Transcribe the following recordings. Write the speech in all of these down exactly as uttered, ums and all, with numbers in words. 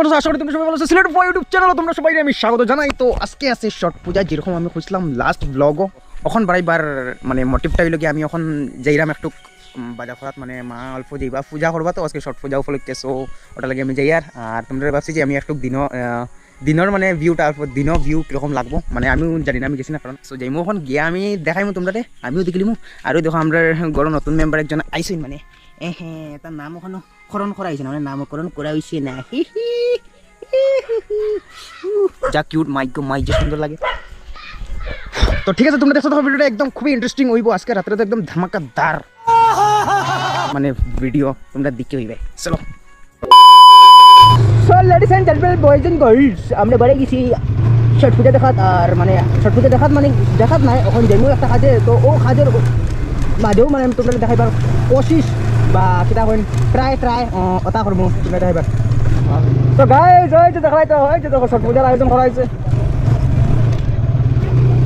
তো আশা করি তোমরা সবাই ভালো আছো। সিলেট ফুয়া YouTube চ্যানেলো তোমরা সবাইরে আমি স্বাগত জানাই। তো আজকে আছে ছট পূজা, যেরকম আমি কইছিলাম লাস্ট ব্লগও। অখন বারইবার মানে মোটিভটা অইলো কি, আমি অখন যাইরাম একটু, উম, বাজার করাত, মানে মা অল্প যাইবা পূজা করবা, তো আজকে ছট পূজা উপলক্ষে। So ওটার লাগি আমি যাইয়ার। আর তোমরা ভাবছি যে আমি একটু দিনও, আহ, দিনর মানে ভিউটা, অল্প দিনর ভিউ কিরকম লাগবো, মানে আমিও জানি না, আমি গেছি না কারণ। So যাইমু অখন, গিয়া আমি দেখাইমু তোমরারে, আমিও দেখিলিমু। আর ওই দেখো, আমরার ঘরো নতুন মেম্বার একজন আইছইন, মানে এ হে, তার নাম অখনো করণ করা অইছে না, মানে নামকরণ করা অইছে না। হি হি, হি হি হি। উহ, যা কিউট, মাই গো মাই, যে সুন্দর লাগে। তো ঠিক আছে, তোমরা দেখছো তো ভিডিওটা একদম খুবই ইন্টারেস্টিং অইবো। আজকে রাত্রে তো একদম ধামাকাদার মানে ভিডিও তোমরা দেখতে অইবে। চলো। So ladies and gentlemen, boys and girls, আমরা বারে গেছি ছট পূজা দেখাত। আর মানে ছট পূজা দেখাত মানে দেখাত নায়, অখন যাইমু একটা কাজে, তো ও কাজর মাঝেও মানে আমি তোমরা দেখাইবার কোশিশ বা কিতা কইন, ট্রাই ট্রাই ওটা করমু তোমরা দেখাইবার। তো গাইস, ওই যে দেখাই তো, ওই যে দেখো ছট পূজার আয়োজন করা অইছে।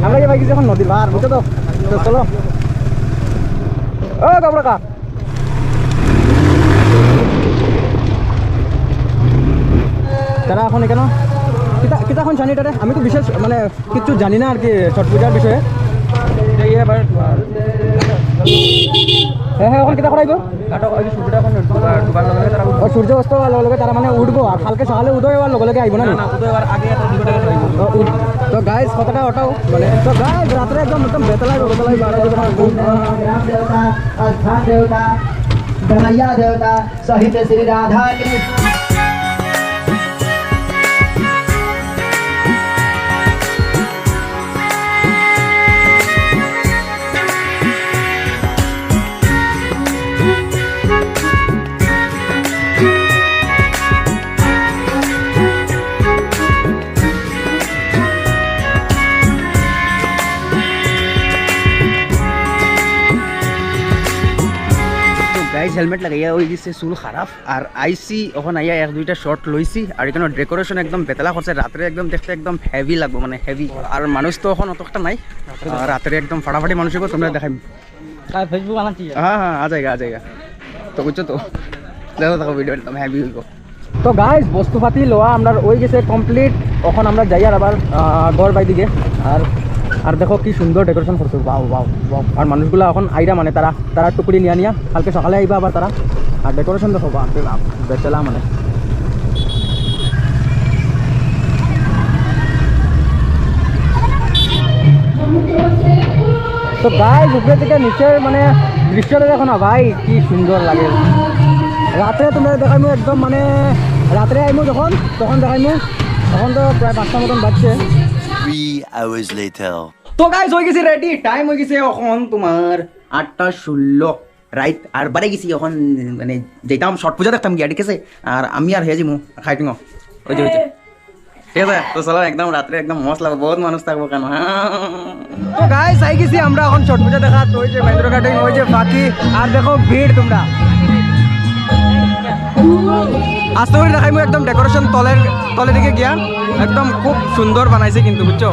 আমরা যে ভাই গেছি অখন নদীর পার, বুঝছো তো? তো চলো। ও গাবড়া কা তারা অখন এখানো কিতা, কিতা কইন জানি এটারে? আমি তো বিশেষ মানে কিচ্ছু জানি না আর কি ছট পূজার বিষয়ে। হ্যাঁ, হ্যাঁ, অখন কিতা করাইবো? ও সূর্য অস্ত অওয়ার লগে লগে তারা মানে উঠবো, আর কালকে সকালে উদয় অওয়ার লগে লগে আইবো না? না, না, উদয় অওয়ার আগে একটা দুই ঘন্টা আগে আইবো। তো গাইস, কথাটা ওটাও মানে, তো গাইস, রাত্রে একদম, একদম বেতালাইবো, বেতালাইবো। তো গাইস, হেলমেট লাগাইয়া অই গেছে চুল খারাপ। আর আইছি, অখন আইয়া এক দুইটা শট লইছি। আর এখানো ডেকোরেশন একদম বেতালা করছে, রাত্রে একদম দেখতে একদম হেভি লাগবো, মানে হেভি। আর মানুষ তো অখন অতটা নাই, আহ, রাত্রে একদম ফাটাফাটি মানুষ অইবো, তোমরা দেখাইমু। কার Facebook আনাচ্ছি? হ্যাঁ, হ্যাঁ, আ যায়গা, আ যায়গা। তো বুঝছো তো, দেখো, দেখো, ভিডিও একদম হেভি অইবো। তো গাইস, বস্তুপাতি লওয়া আমরার অই গেছে কমপ্লিট। অখন আমরা যাইয়ার আবার, আহ, ঘর বাই দিকে। আর, আর দেখো কি সুন্দর ডেকোরেশন করছে, ওয়াও, ওয়াও, ওয়াও। আর মানুষগুলা অখন আইরা মানে তারা তারা টুকরি নিয়া নিয়া কালকে সকালে আইবা আবার তারা। আর ডেকোরেশন দেখো, বাপ রে বাপ, বেচেলা মানে। তো গাইস, উপরে থেকে নিচের মানে দৃশ্যটা দেখো না ভাই, কি সুন্দর লাগে। রাত্রে তোমরা দেখাইমু একদম মানে, রাত্রে আইমু যখন, তখন দেখাইমু। এখন তো প্রায় পাঁচটা মতন বাজছে। Three hours later. তো গাইস, অই গেছে রেডি, টাইম অই গেছে অখন তুমার আটটা ষোলো রাইত। আর বারে গেছি অখন, মানে যাইতাম ছট পূজা দেখতাম গিয়া, ঠিক আছে? আর আমি আর হে জিমু খাইটিং, ওই যে, ওই যে, ঠিক আছে? তো চলো, একদম রাত্রে একদম মস্ত লাগবো, বহুত মানুষ থাকবো কেন, হ্যাঁ। তো গাইস, আই গেছি আমরা অখন ছট পূজা দেখাত। ওই যে মহেন্দ্র ঘাটে, ওই যে ফাঁকি, আর দেখো ভিড় তোমরা। আস্তে করি দেখাইমু একদম ডেকোরেশন তলের, তলের দিকে গিয়া। একদম খুব সুন্দর বানাইছে কিন্তু, বুঝছো?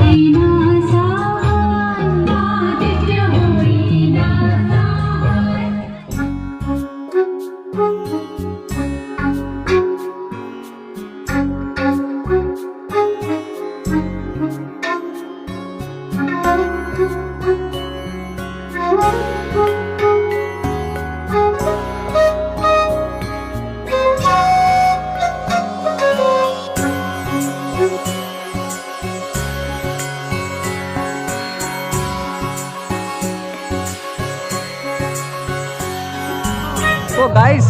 তো গাইস,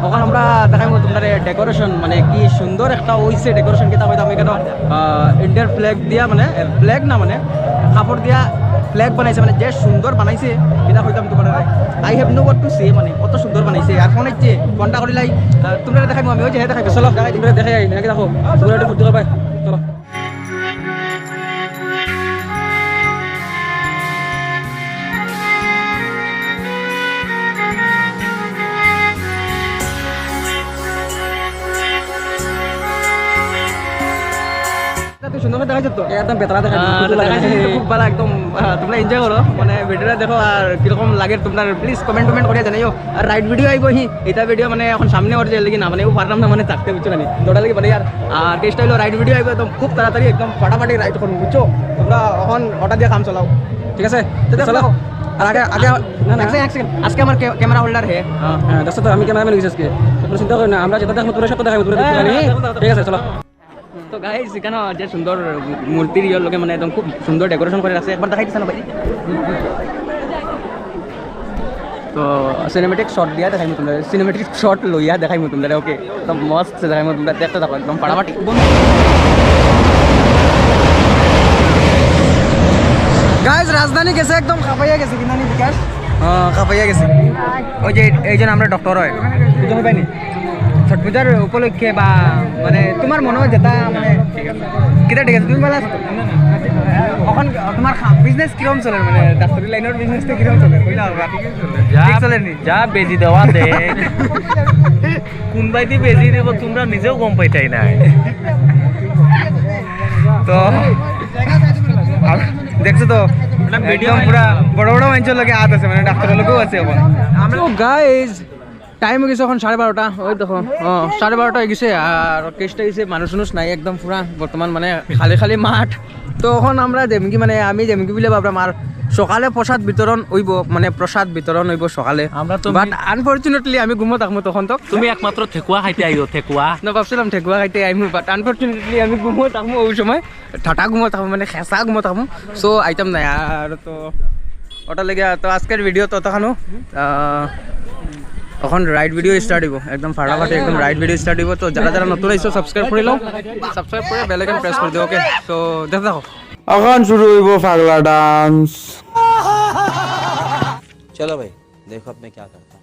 অখন আমরা দেখাইমু তুমরারে ডেকোরেশন, মানে কি সুন্দর একটা অইছে ডেকোরেশন। কিতা কইতাম, এখানো, আহ, ইন্ডিয়ার ফ্ল্যাগ দিয়া, মানে ফ্ল্যাগ না, মানে কাপড় দিয়া ফ্ল্যাগ বানাইছে, মানে যে সুন্দর বানাইছে, কিতা কইতাম তুমরারে। I have no word to say, মানে অত সুন্দর বানাইছে। আর ফোন আইছে, ফোনটা করিলাই, আহ, তুমরারে দেখাইমু আমি, ওই যে হে দেখাইবে, চলো দেখাই, তুমরারে দেখাই আই, নাকি দেখো, তুমরা একটু ফুর্তি করবায়, চলো। সুন্দর করে দেখাইছো তো? একদম বেতরা দেখা যায়, আহ, তো দেখাইছি, কিন্তু খুব ভালা, একদম, আহ, তোমরা enjoy করো, মানে, video টা দেখো, আর কিরকম লাগে তোমরা, please comment টমেন্ট করিয়া জানাইও। আর ride video আইবো হি, ইটা video মানে এখন সামনে ওর যে লাগি না, মানে, ও পারলাম না, মানে, থাকতে, বুঝছো না নি? তো ওটা লাগি মানে, আর, আর case টা হইলো ride video আইবো, একদম খুব তাড়াতাড়ি, একদম ফাটাফাটি ride করবো, বুঝছো? তোমরা এখন ওটা দিয়া কাম চালাও, ঠিক আছে? তো চলো। দেখো। আর আগে, আগে, না, না। এক সেকেন্ড, এক সেকেন্ড। আজকে আমার ক্যা-, camera holder হে। হ্যাঁ, দেখছো তো, আমি cameraman হয়ে গেছি আজকে। কোনো চিন্তা করি না, আমরা যেটা দেখবো, তোরা সব তো দেখাবো, তোরা দেখতে পারি। ঠিক আছে, চলো। তো গাইস, এখানে যে সুন্দর মূর্তির ইয়ের লগে, মানে, একদম খুব সুন্দর ডেকোরেশন করে রাখছে, একবার দেখাই দিছে না ভাই? তো সিনেম্যাটিক শট দিয়া দেখাইমু তোমরা, সিনেম্যাটিক শট লইয়া দেখাইমু তোমরা, ওকে? তো মস্ত দেখাইমু তোমরা, দেখতে থাকো একদম ফাটাফাটি। গাইস, রাজধানী গেছে, একদম খাপাইয়া গেছে, কিনা নি বিকাশ? হ্যাঁ, খাপাইয়া গেছে। ওই যে এই জন্য আমরা ডক্টর হয়, বুঝতে পাইনি? ছট পূজার উপলক্ষে বা, মানে, তোমার মনে হয় যেটা, মানে, কিতা ঠিক আছে, তুমি বলো। এখন তোমার বিজনেস কিরকম চলে, মানে, ডাক্তারি লাইনের বিজনেস তো কিরকম চলে, কইলা হবে? যা, ঠিক চলে নি? যা বেজি দেওয়া দে। কোন বাইদি বেজি দিব, তোমরা নিজেও গম পাইতাই না। তো, আম-, দেখছো তো, একদম পুরা বড় বড় মানুষের লগে হাত আছে, মানে, ডাক্তারের লগেও আছে এখন। তো গাইস, টাইম হয়ে গেছে এখন সাড়ে বারোটা, ওই দেখো, ও, সাড়ে বারোটা হয়ে গেছে, আর কেসটা হয়েছে মানুষ উনুষ নাই, একদম পুরা বর্তমান মানে খালি খালি মাঠ। তো এখন আমরা যেমকি মানে আমি যেমকি বুলে ভাবলাম আর সকালে প্রসাদ বিতরণ হইব, মানে প্রসাদ বিতরণ হইব সকালে। আমরা তো বাট মি- আনফরচুনেটলি আমি ঘুমো থাকবো তখন তো। তুমি একমাত্র ঠেকুয়া খাইতে আইও, ঠেকুয়া। না, ভাবছিলাম ঠেকুয়া খাইতে আইমু, বাট আনফরচুনেটলি আমি ঘুমো থাকবো ওই সময়। ঠাটা ঘুমো থাকবো, মানে খেসা ঘুমো থাকবো। সো আইতাম না আর তো ওটা লেগে তো আজকের ভিডিও তো তখনও, আহ, এখন রাইড ভিডিও স্টার্ট হইব, একদম ফাটাফাটি একদম রাইড ভিডিও স্টার্ট হইব। তো যারা যারা নতুন আইছো সাবস্ক্রাইব করে লও, সাবস্ক্রাইব করে বেল আইকন প্রেস করে দিও, ওকে? তো দেখতে থাকো। এখন শুরু হইব পাগলা ডান্স। चलो भाई, देखो अब मैं क्या करता हूँ।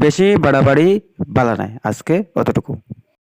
বেশি বাড়াবাড়ি বালা নাই, আজকে অতটুকু।